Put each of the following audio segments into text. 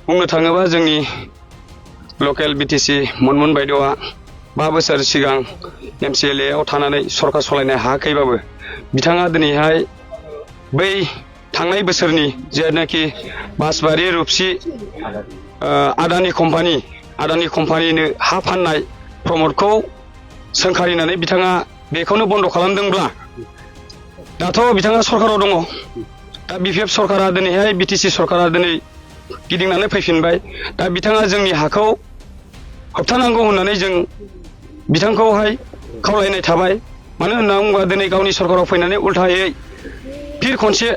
बुंनो थाङोबा जोंनि लकेल बिटिसि मनमोन बायद'आ 5 बोसोर सिगां एमसिएलए आव थानानै सरकार सलायनो हायाखैबाबो बिथाङा दिनैहाय बै थांनाय बोसोरनि जेनाखि बासबारि रुपसि आदानि कम्पानिनो हा फाननाय प्रमटखौ सोंखारिनानै बिथाङा बेखौनो बन्द खालामदोंब्ला दाथ' बिथाङा सरकाराव दङ दा बिपिएफ सरकारा दिनैहाय बिटिसि सरकारा दिनै गिदिंनानै फैफिनबाय दा बिथाङा जोंनि हाखौ होबथानांगौ होननानै जों बिथांखौहाय खावलायनाय थाबाय मानो होनना बुङोबा दिनै गावनि सरकाराव फैनानै उल्थायै फिर खनसे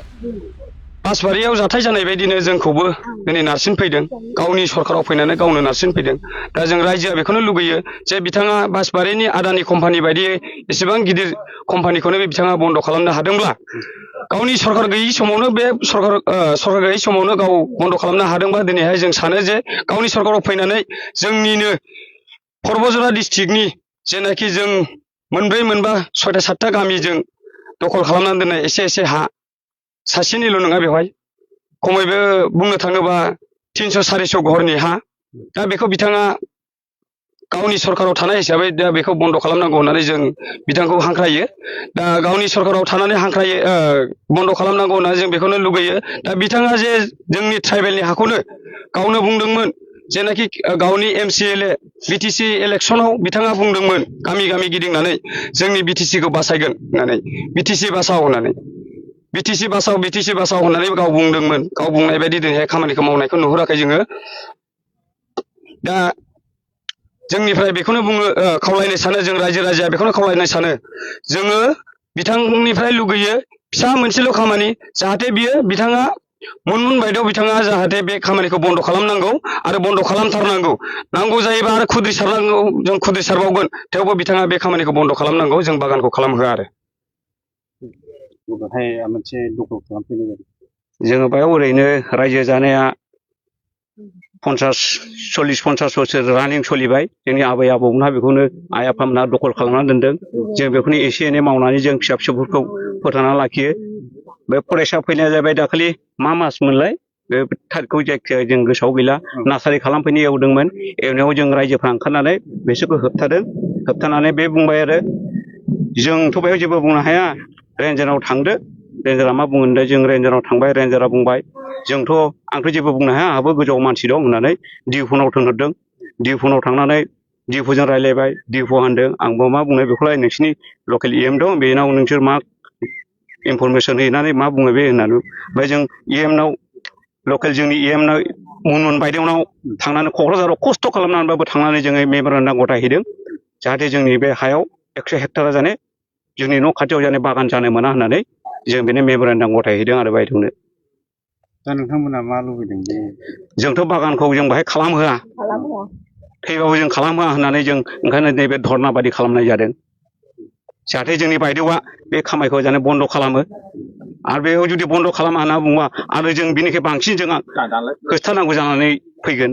बासबारियाव जाथाय जानाय बायदिनो जोंखौबो दिनै नारसिनफैदों गावनि सरकाराव फैनानै गावनो नारसिनफैदों दा जों रायजोआ बेखौनो लुगैयो जे बिथाङा बासबारिनि आदानि कम्पानि बायदि एसेबां गिदिर कम्पानिखौनो बिथाङा बन्द खालामनो हादोंब्ला गावनि सरकार गैयै समावनो बे सरकार गैयै समावनो गाव बन्द खालामनो हादोंबा दिनैहाय जों सानो जे गावनि सरकाराव फैनानै जोंनिनो पर्बजरा डिस्ट्रिक्टनि जेनाखि जों मोनब्रै मोनबा 6टा 7टा गामिजों दखल खालामनानै दोननाय एसे हा सासेनिल' नङा बेवहाय खमैबो बुंनो थाङोबा 300-400 घरनि हा दा बेखौ बिथाङा गावनि सरकाराव थानाय हिसाबै दा बेखौ बन्द खालामनांगौ होननानै जों बिथांखौ हांख्रायो दा गावनि सरकाराव थानानै हांख्रायो बन्द खालामनांगौ होननानै जों बेखौनो लुगैयो दा बिथाङा जे जोंनि ट्राइबेलनि हाखौनो गावनो बुंदोंमोन जेनाखि गावनि एमसिएलए बिटिसि इलेक्सनाव बिथाङा बुंदोंमोन गामि गामि गिदिंनानै जोंनि बिटिसिखौ बासायगोन होननानै बिटिसि बासाव होननानै बिटिसि बासाव होननानै गाव बुंदोंमोन गाव बुंनाय बायदि दिनैहाय खामानिखौ मावनायखौ नुहुराखै जोङो दा जोंनिफ्राय बेखौनो बुङो खावलायनो सानो जों रायजो राजाया बेखौनो खावलायनो सानो जोङो बिथांनिफ्राय लुगैयो फिसा मोनसेल' खामानि जाहाथे बियो बिथाङा मनमोन बायद'आव बिथाङा जाहाथे बे खामानिखौ बन्द खालामनांगौ आरो बन्द खालामथारनांगौ नांगौ जायोबा आरो खुद्रिसारनांगौ जों खुद्रिसारबावगोन थेवबो बिथाङा बे खामानिखौ बन्द खालामनांगौ जों बागानखौ खालामहोआ आरो मोनसे दखल खालामफैनाय जादों जोङो बेयाव ओरैनो रायजो जानाया 40-50 बोसोर रानिं सोलिबाय जोंनि आबै आबौमोनहा बेखौनो आइ आफामोनहा दखल खालामनानै दोनदों जों बेखौनो एसे एनै मावनानै जों फिसा फिसौफोरखौ फोथांना लाखियो बे फरायसा फैनाया जाबाय दाखालि मा मास मोनलाय बे थारिखखौ जायखिया जों गोसोआव गैला नार्सारि खालामफैनो एवदोंमोन एवनायाव जों रायजोफ्रा ओंखारनानै बिसोरखौ होबथानानै बे बुंबाय आरो जोंथ' बेयाव जेबो बुंनो हाया रेन्जाराव थांदो रेन्जारा मा बुङो होनदों जों रेन्जाराव थांबाय रेन्जारा बुंबाय जोंथ' आंथ' जेबो बुंनो हाया आंहाबो गोजौआव मानसि दं होननानै डिफुनाव थिनहरदों डिफुनाव थांनानै डिफुजों रायज्लायबाय डिफु होनदों आंबो मा बुंनो बेखौलाय नोंसिनि लकेल इएम दं बेनाव नोंसोर मा इनफरमेसन हैनानै मा बुङो बे होननानै ओमफ्राय जों इएमनाव लकेल जोंनि इएमनाव मनमोन बायद'नाव थांनानै क'क्राझाराव खस्थ' खालामनानैबाबो थांनानै जोङो मेम'रेन्डाम गथायहैदों जाहाथे जोंनि बे हायाव 100 हेक्टारा जाने जोंनि न' खाथियाव जाने बागान जानो मोना होननानै जों बेनो मेम'रेन्डाम गथायहैदों आरो बायद'नो दा नोंथांमोना मा लुबैदों जोंथ' बागानखौ जों बाहाय खालामहोआ थैबाबो जों खालामहोआ होननानै जों ओंखायनो नैबे धर्ना बादि खालामनाय जादों जाहाथे जोंनि बायद'आ बे खामायखौ जाने बन्द खालामो आरो बेयाव जुदि बन्द खालामा होनना बुङोबा आरो जों बिनिख्रुइ बांसिन जों होबथानांगौ जानानै फैगोन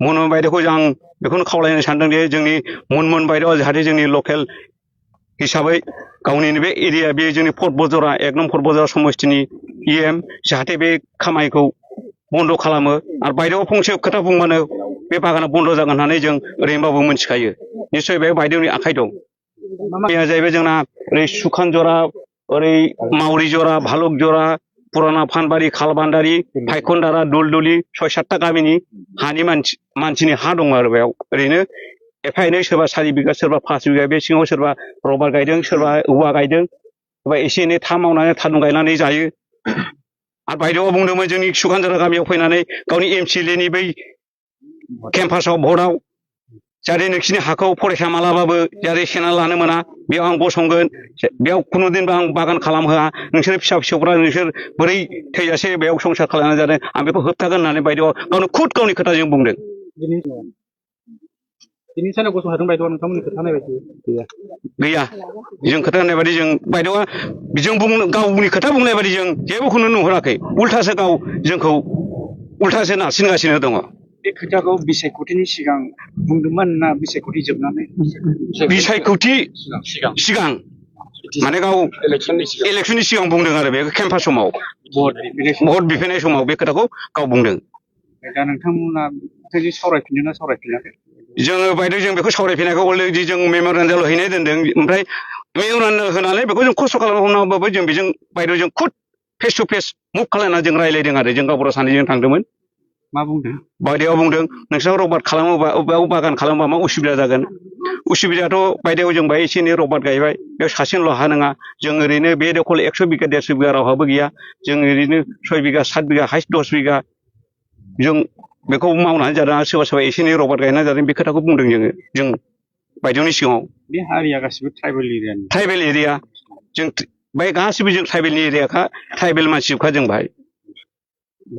मनमोन बायद'खौ आं बेखौनो खावलायनो सानदों दि जोंनि मनमोन बायद'आ जाहाथे जोंनि लकेल हिसाबै गावनिनो बे एरिया बे जोंनि पर्बजरा 1 नं पर्बजरा समस्तिनि इएम जाहाथे बे खामानिखौ बन्द खालामो आरो बायद'आव फंसे खोथा बुंबानो बे बागाना बन्द जागोन होननानै जों ओरैनोबाबो मिथिखायो निस्सय बे बायद'नि आखाइ दं बेया जाहैबाय जोंना ओरै सुखान जरा ओरै मावरि जरा भालुक जरा पुराना फानबारि खालबान्दारि फायखनदारा दुलदुलि 6-7टा गामिनि हानि मानसिनि हा दं आरो बेयाव ओरैनो एफा एनै सोरबा 4 बिगा सोरबा 5 बिगा बे सिङाव सोरबा रबार गायदों सोरबा औवा गायदों सोरबा एसे एनै था मावनानै थारुन गायनानै जायो आरो बायदेवा बुंदोंमोन जोंनि सुखानजरा गामियाव फैनानै गावनि MCLA नि बै केम्पासाव भटआव जाहाथे नोंसिनि हाखौ फरायसा मालाबाबो जाहाथे सेना लानो मोना बेयाव आं गसंगोन बेयाव खुनुदिनबो आं बागान खालामहोआ नोंसोर फिसा फिसौफ्रा नोंसोर बोरै थैजासे बेयाव संसार खालामनाय जादों आं बेखौ होबथागोन होननानै बायदेवा गावनो खुद गावनि खोथाजों बुंदों दिनै सानाव गसंथादों बायद'आ नोंथांमोननि खोथा होनाय बायदि गैया जों खोथा होननाय बायदि जों बायदेवा जों गावनि खोथा बुंनाय बायदि जों जेबोखौनो नुहुराखै उल्थासो गाव जोंखौ उल्थासो नारसिनगासिनो दङ बे खोथाखौ बिसायख'थिनि सिगां बुंदोंमोन ना बिसायख'थि जोबनानै बिसायख'थि सिगां माने गाव इलेक्सननि सिगां बुंदों आरो बे केम्पास समाव भट बिफैनाय समाव बे खोथाखौ गाव बुंदों दा नोंथांमोना सावरायफिनदों ना सावरायफिनाखै जोङो बायदों जों बेखौ सावरायफिनायखौ अलरेडि जों मेम'रेन्डामाव हैनाय दोनदों ओमफ्राय मेम'रेन्डाम होनानै बेखौ जों खस्थ' खालामनांगौबाबो जों बेजों बायदों जों खुद फेस टु फेस मुभ खालामना जों रायज्लायदों आरो जों गावबुरा सानैजों थांदोंमोन मा बुंदों बायदेवा बुंदों नोंसोर रबार्ट खालामोबा अबेयाव बागान खालामोबा मा उसुबिदा जागोन उसुबिदायाथ' बायदेव जों बाहाय एसे एनै रबार्ट गायबाय बेयाव सासेनिल' हा नङा जों ओरैनो बे दखल 100 बिगा 150 बिगा रावहाबो गैया जों ओरैनो 6 बिगा 7 बिगा हाइस्ट 10 बिगा जों बेखौ मावनानै जादों आरो सोरबा सोरबा एसे एनै रबार्ट गायनानै जादों बे खोथाखौ बुंदों जों बायदेवनि सिगाङाव बे हारिया गासिबो ट्राइबेल एरिया जों बाय गासिबो जों ट्राइबेलनि एरियाखा ट्राइबेल मानसिखा जों बाहाय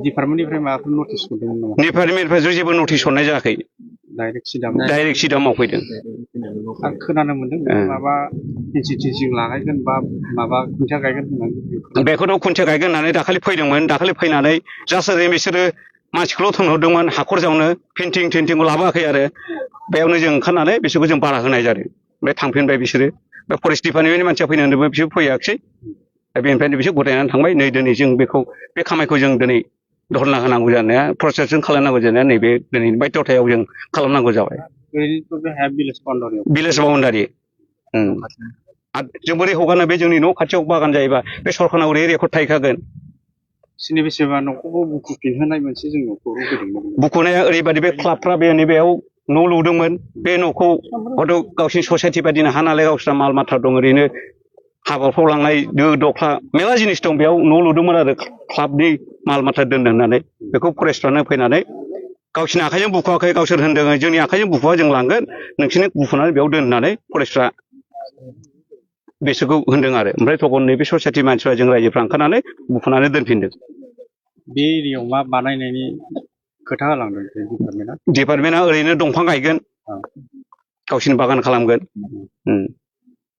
डिपार्टमेन्टनिफ्राय माबाफोर नटिस मोनदोंमोन नामा डिपार्टमेन्टनिफ्राय जेबो नटिस हरनाय जायाखै डाइरेक्ट सिदा मावफैदों आं खोनानो मोनदों माबा टेनसिं लागायगोन बा माबा खुन्थिया गायगोन होननानै बेखौथ' खुन्थिया गायगोन होननानै दाखालि फैदोंमोन दाखालि फैनानै जास्ट ओरैनो बिसोरो मानसिखौल' थोनहरदोंमोन हाखर जावनो पेन्टिं टेन्टिंखौ लाबोआखै आरो बेयावनो जों ओंखारनानै बिसोरखौ जों बारा होनाय जादों ओमफ्राय थांफिनबाय बिसोरो बे फरेस्ट डिपार्टमेन्टनि मानसिया फैनो होनदोंमोन बिसोर फैयाखिसै दा बेनिफ्रायनो बिसोर गथायनानै थांबाय नै दिनै जों बे खामानिखौ जों दिनै धरना होनांगौ जानाया प्रसेसजों खालामनांगौ जानाया नैबे दिनैनि बायध'थायाव जों खालामनांगौ जाबाय ओरैनोथ' बे हाया भिलेज बाउन्डारि जों बोरै हगारनो बे जोंनि न' खाथियाव बागान जायोबा बे सरखारनाव ओरै रेकर्ड थाहैखागोन बेसेबा न'खौबो बुखुफिनहोनाय मोनसे जों न'खौ होफैदोंमोन बुखुनाया ओरैबायदि बे क्लाबफ्रा बे नैबेयाव न' लुदोंमोन बे न'खौ हयथ' गावसिनि ससाइटि बायदिनो हा नालाय गावस्रा माल माथा दं ओरैनो हाबाफ्राव लांनाय दो दख्ला मेरला जिनिस दं बेयाव न' लुदोंमोन आरो क्लाबनि माल माथा दोनदों होननानै बेखौ फरेस्टफ्रानो फैनानै गावसिनि आखाइजों बुखुवाखै गावसोर होनदों जोंनि आखाइजों बुखुवा जों लांगोन नोंसोरनो बुखुनानै बेयाव दोन होननानै फरेस्टफ्रा बिसोरखौ होनदों आरो ओमफ्राय थगन नैबे ससाइटि मानसिफ्रा जों रायजोफ्रा ओंखारनानै बुखुनानै दोनफिनदों बे एरियायाव मा बानायनायनि खोथा होलांदों डिपार्टमेन्टआ ओरैनो दंफां गायगोन गावसिनि बागान खालामगोन